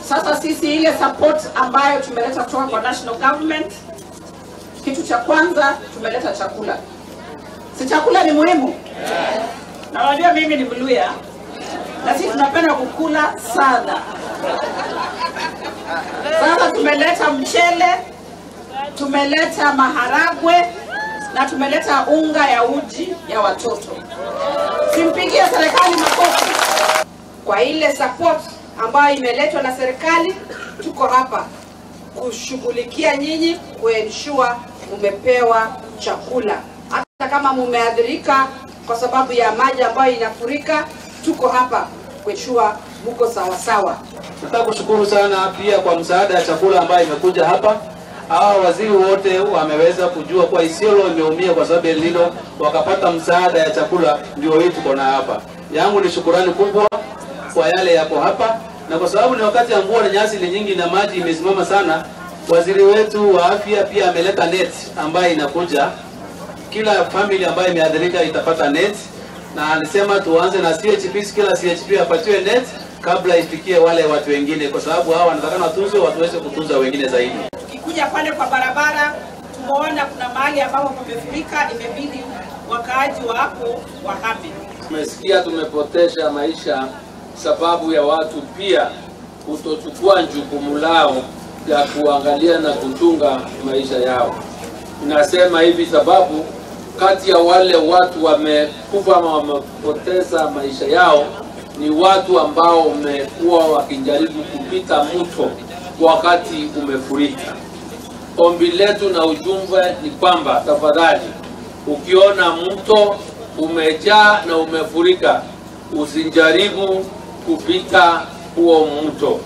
Sasa sisi ile support ambayo tumeleta kutoka kwa national government, kitu cha kwanza tumeleta chakula. Si chakula ni muhimu? Yes. Na unajua mimi ni Mluya na sisi tunapenda kukula sana. Sasa tumeleta mchele, tumeleta maharagwe na tumeleta unga ya uji ya watoto. Simpigie serikali makofi. Kwa ile support ambayo imeletwa na serikali, tuko hapa kushughulikia nyinyi, kuensure mumepewa chakula. Hata kama mumeadhirika kwa sababu ya maji ambayo inafurika, tuko hapa kuensure muko sawa sawa. Nataka kushukuru sana pia kwa msaada ya chakula ambayo imekuja hapa. Hawa waziri wote wameweza kujua kwa Isiolo imeumia kwa sababu El Nino, wakapata msaada ya chakula, ndio hii tuko na hapa. Yangu ni shukurani kubwa kwa yale yako hapa, na kwa sababu ni wakati ya mvua na nyasi ni nyingi na maji imesimama sana, waziri wetu wa afya pia ameleta net ambayo inakuja. Kila family ambayo imeathirika itapata net, na alisema tuanze na CHP, kila CHP apatiwe net kabla ifikie wale watu wengine, kwa sababu hawa wanatakana watunzwe, watu waweze kutunza wengine zaidi. Tukikuja pale kwa barabara tumeona kuna mahali ambapo pamefurika, imebidi wakaaji wa hapo wahame. Tumesikia tumepoteza maisha sababu ya watu pia kutochukua jukumu lao ya kuangalia na kuchunga maisha yao. Nasema hivi sababu kati ya wale watu wamekufa ama wamepoteza maisha yao ni watu ambao wamekuwa wakijaribu kupita mto wakati umefurika. Ombi letu na ujumbe ni kwamba tafadhali, ukiona mto umejaa na umefurika, usijaribu kupita huo mto.